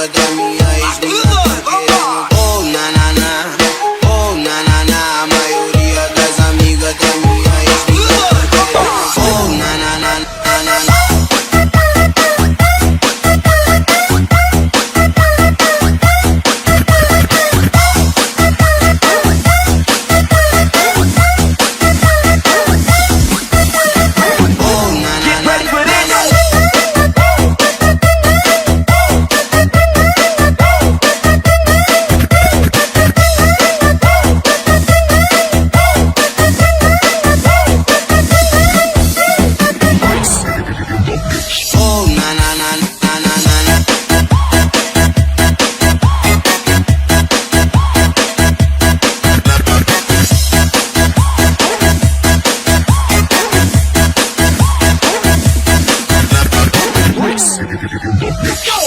amigas da minha ex liga tá querendo. Oh, na na na, oh, na na na. A maioria das amigas da minha ex liga tá querendo. Oh, na na na na na na. Oh, na na na na na. Oh, na na na na na na na.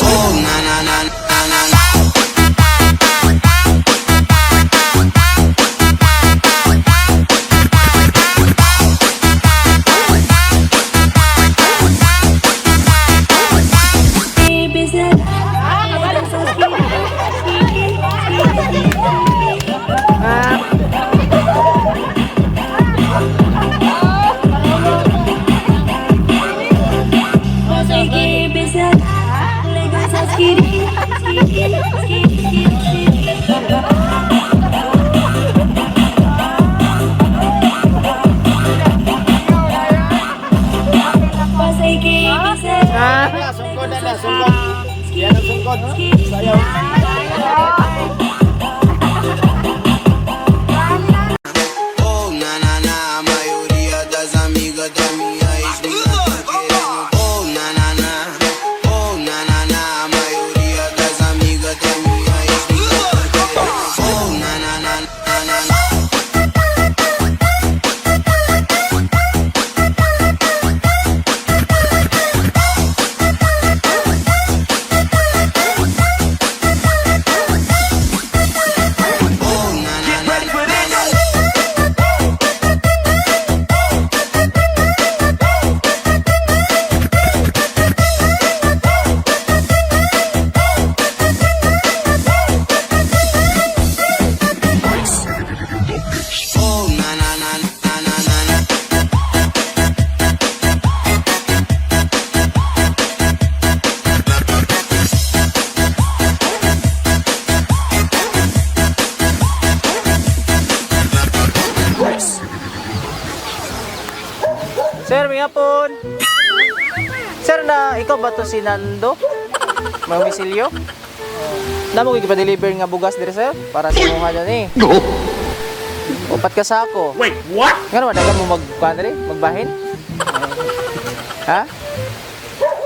Oh, na na na na na na. Sungkod na, sungkod. Yan ang sungkod. Sayaw. Oh, na na na, a maioria das amigas da minha ex liga tá querendo. Oh, na na na, oh, na na na, a maioria das amigas da minha ex liga tá querendo. Oh, na na na na na na. Oh, na na na na na. Oh, na na na na na na na. Sir, may hapon. Sir, na ikaw ba to si Nando? Mamisilyo? Namo ko deliver nga bugas dire, sir, para sa imuha dyan eh. Upat ka sako. Wait, what? Nga naman, dagan mo mag diri? Magbahin? Ha?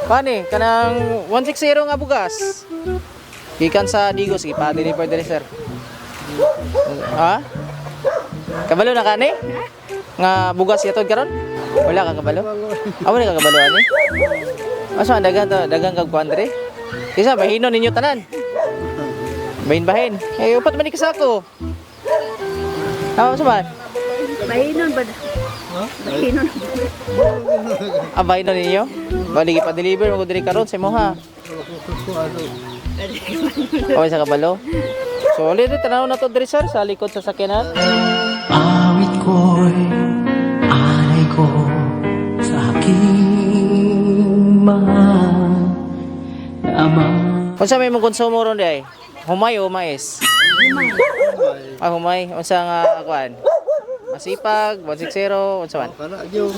Kani, kanang 160 nga bugas. Gikan sa Digos, ipa-deliver diri, sir. Ha? Kabalo na kani? Nga bugas yatod karon? Wala ka kabalo? Ah, wala ka kabalo ani? Asa ang dagan to, dagan kag kuan diri? Isa bahino ninyo tanan. Bahin-bahin. Eh, upat man ni kasako. Ah, sa man? Bahinon ba? Bahinon. Ah, bahino ninyo? Bali ipa-deliver mo ko diri karon sa imo ha. Okay sa kabalo. So, ulit tanaw na to diri, sir, sa likod sa sakyanan. Awit ko'y alay ko sa aking mahal na ama. Unsa may mong konsumo ron di ay? Humay o mais? Ah, humay. Unsa nga kuan? Masipag, 160, unsa man? Kana yung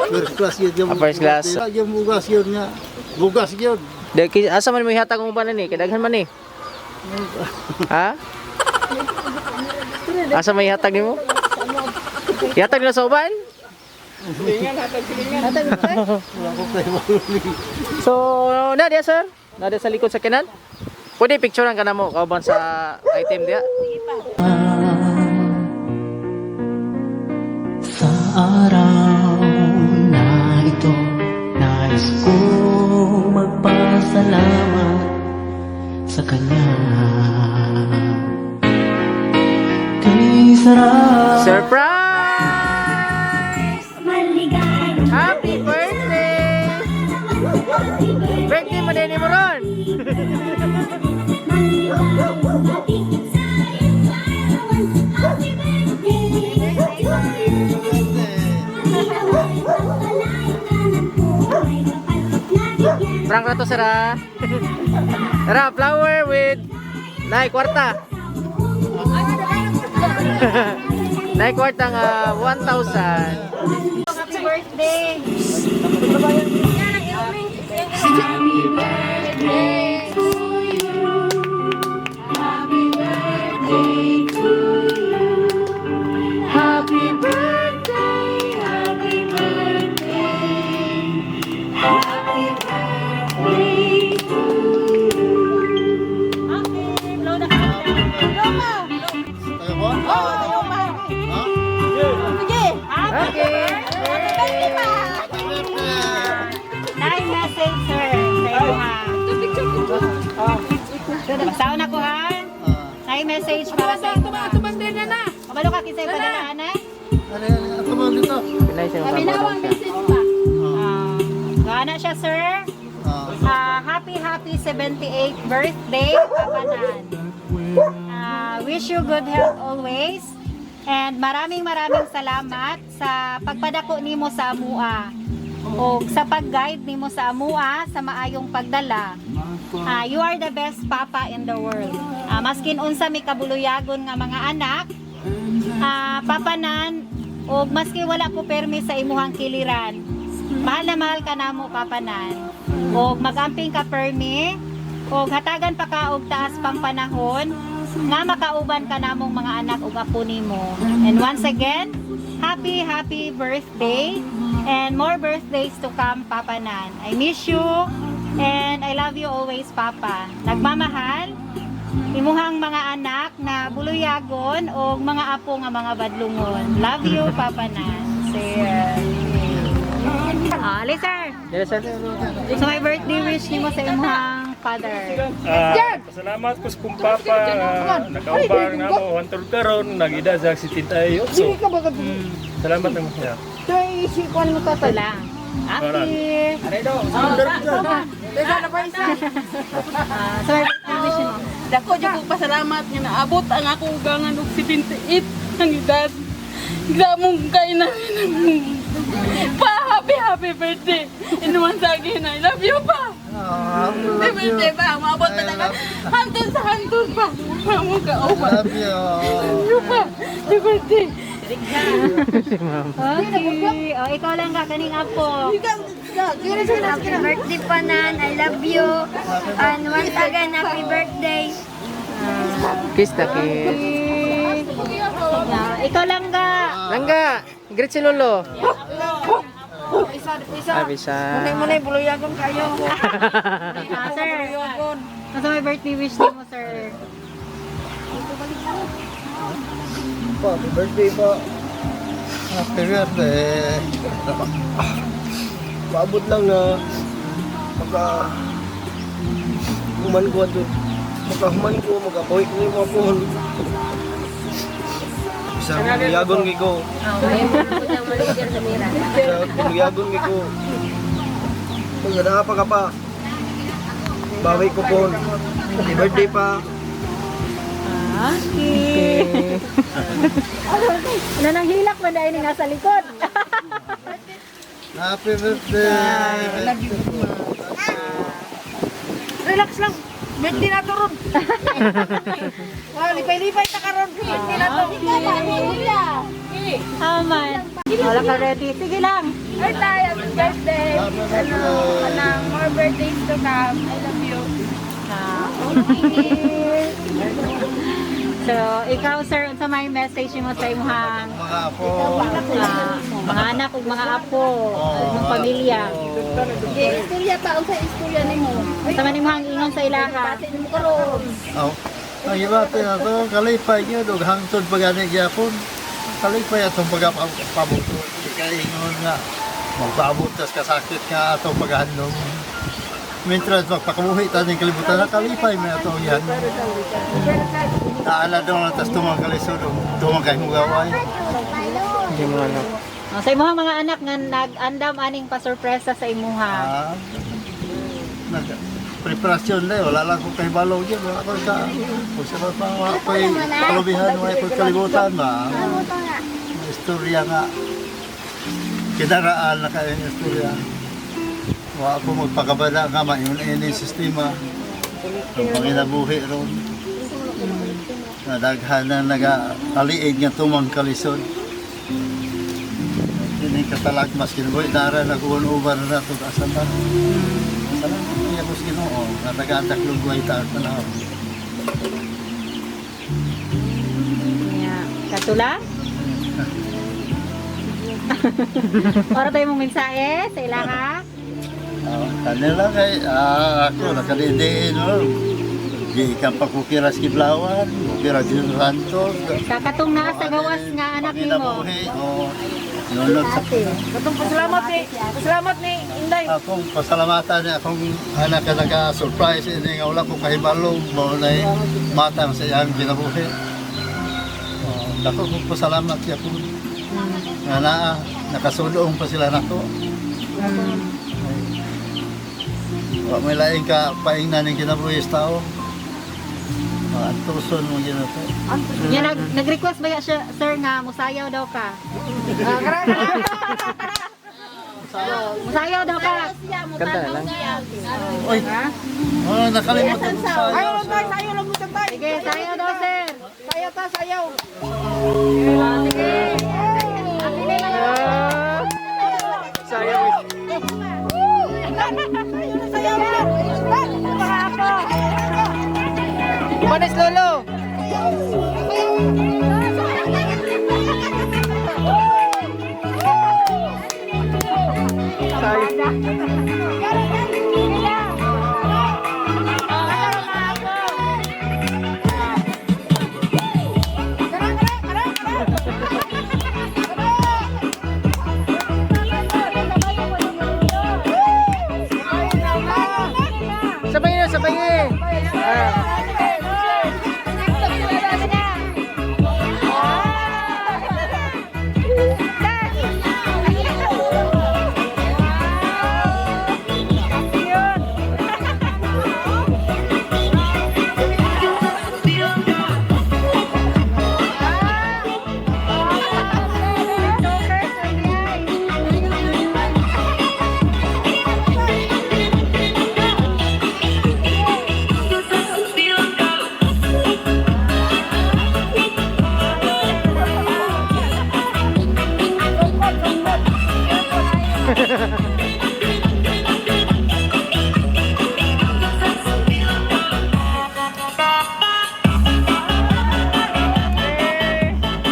first class yun yung Ah, first class. Kana yung bugas yun nga. Bugas yun. Di asa man mo ihatag mo pa ni? Kay daghan man ni. Ha? Asa may ihatag nimo? Ihatag nila sa uban? Wala ko kayo. So, na diya, sir. Na diya sa likod sa kanan. Pwede picturean ka na mo kauban sa item diya. Sa araw na ito, nais kong magpasalamat sa Kanya. Kay sarap. Surprise! Happy birthday! Birthday. man din mo ron. Prank ra to, sir, ah. Tara, flower with Nay kwarta. Nay kwarta nga 1,000. Happy birthday! Okay. Nine message, sir. Sa iyo, ha. Basaon ako, ha? Nine message para sa iyo. Na. Kabalo ka kisay padala, anay? Pinay siya mapapatong siya. Ah, Gana siya, sir. Ah, happy, happy 78th birthday, Papa Nan. Ah, wish you good health always. And maraming maraming salamat sa pagpadako nimo sa amua o sa pag-guide nimo sa amua sa maayong pagdala. Ah, you are the best papa in the world. Ah, maskin unsa mi kabuluyagon nga mga anak, ah, Papa Nan, og maski wala ko permi sa imuhang kiliran. Mahal na mahal ka namo, Papa Nan. Og magamping ka permi, og hatagan pa ka og taas pang panahon nga makauban ka namong mga anak ug apo nimo. And once again, happy happy birthday and more birthdays to come, Papa Nan. I miss you and I love you always, Papa. Nagmamahal, imuhang mga anak na buluyagon o mga apo nga mga badlungon. Love you, Papa Nan. Sir. Ah, Ali, sir. Dili, sir. So my birthday wish nimo sa imuhang father. Ah, pasalamat ko sa kong papa nga nakaubang na mo hantod karon nag-edad sa 78. Salamat na mo siya. Ito lang. Happy. Ah, so my birthday wish nimo. Dako jud kong pasalamat nga naabot ang akong ugangan og 78 ang edad. Gramong kay na pa, happy happy birthday. Inuman sa akin, I love you pa. Happy birthday pa, maabot talaga. Hantun sa hantun pa. Mamo ka opa. Love you pa. Happy birthday. Okay. O, ikaw lang ka kaning apo. Happy birthday, Panan. I love you. And once again, happy birthday. Kiss na kiss. Ah, ikaw lang ka. Langga, greet si Lolo. Isa. Isa. Munay buluyagon kayo. Ah, sir. Ano may birthday wish nimo, sir? Happy birthday po. Happy birthday. Paabot lang na maka human ko ato. Makahuman ko, makabuhi ko yung mga puhon. Sa buyagon kay ko. Sa buyagon kay ko. Pag pa ka pa. Bawi ko po. Happy birthday pa. Okay. Nananghilak man dahil nasa likod. Happy birthday. Love you. Relax lang. Birthday na to ron. Wow, lipay-lipay ta karon. Birthday na to. Aman. Wala ka ready. Sige lang. Ay, tayo. Happy birthday. Ano, kanang more birthdays to come. I love you. Ah, okay. So, ikaw sir, unsa may message nimo sa imong Mga apo. ah, mga anak ug mga apo, imong pamilya? Istorya pa. Unsa istorya nimo? Unsa man imong ingon sa ilaha? Nimo karon. Oh. Ang iba ato kalipay niyo dug hangtod pagani gyapon. Kalipay atong pagpabot. Kay ingon nga magpaabot tas kasakit nga atong paghandom. Mientras magpakabuhi ta ning kalibutan na kalipay may atong yan. Naala daw na tas tumang kalisod tumang kay mugaway. Hindi mo ano. Oh, sa imong mga anak nga nag-andam aning pasurpresa sa imuha. Ah. Preparasyon na, wala lang ko kay balog yun. Wala ko sa, kung sa pa, wala ko kalubihan, wala ko kalibutan ba. Istorya nga, kinaraan na kayo yung istorya. Wala ko magpakabala nga, mayon ini sistema. Ang panginabuhi ron. Nadaghan na naga-aliig nga tumang kalisod. Ini katalag mas kinabuhi, dara nag-uwan-uwan na nato asa ba. Salamat niya ko sa Ginoo, nga nag-atak lugway taas panahon. Yeah. Katula? Ora tayo mong mensahe sa ilaha. Ah, kanila kay ako nakadidiin no. Gikan pa ko kiras Kiblawan, kiras Santos. Sa katong naa sa gawas nga anak nimo. Panginabuhi, oh, nunod sa Katong pasalamat ni, pasalamat ni Inday. Akong pasalamatan niya akong anak ka naka-surprise ini nga wala ko kahibalo mao nay matang sa iyang kinabuhi. Oh, dako kong pasalamat siya kung nga naa nakasulong pa sila nako. Wa may laing ka paingnan ning kinabuhi sa tao. Antuson mo ginato. Yan nag-request ba ya siya, sir, nga musayaw daw ka? Musayaw daw ka. Kanta na lang. Oy. Oh, nakalimutan ko sa Ayaw lang tayo, sayo lang mo tayo. Sige, sayaw daw, sir. Sayaw ta, sayaw. Sige. Happy na lang. Sayang. Sayaw na. Panis lolo. Sayang. Sabay na, sabay na. Ah.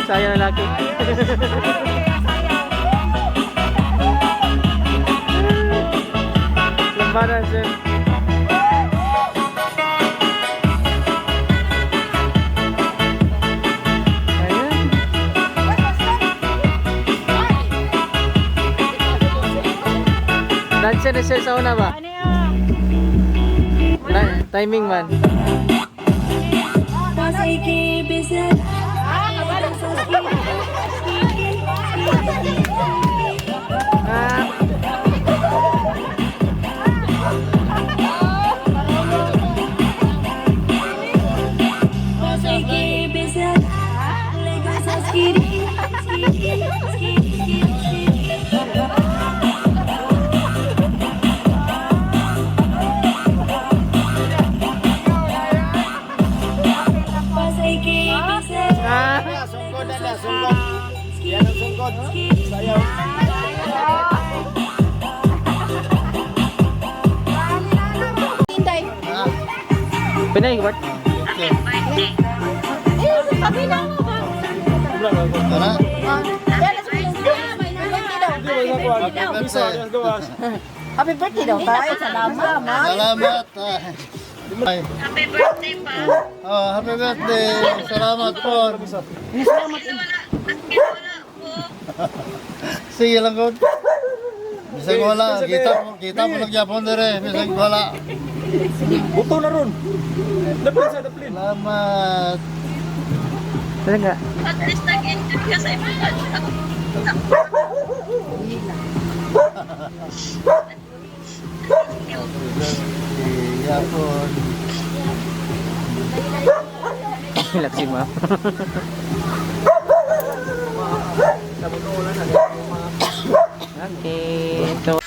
Sayang na laki. Lambaran, sir. Ayan. Dancer na sir sa una ba? Ano yun? Timing man. Ah. Ah. Sungkod na, sungkod. Yan ang sungkod. Sayaw. Pinay, what? Okay. Tara. Happy birthday. Happy birthday daw tayo. Salamat. Salamat. Ay. Happy birthday pa. Oh, happy birthday. Salamat po. Wala ko. Sige lang ko. Bisag wala, kita mo lang yapon dire, bisag wala. Buto na ron. Daplin sa daplin. Salamat. Talaga. At least nag-enjoy ka sa ibang bansa. Eh, Gyapon. Laksi mo. Okay. So,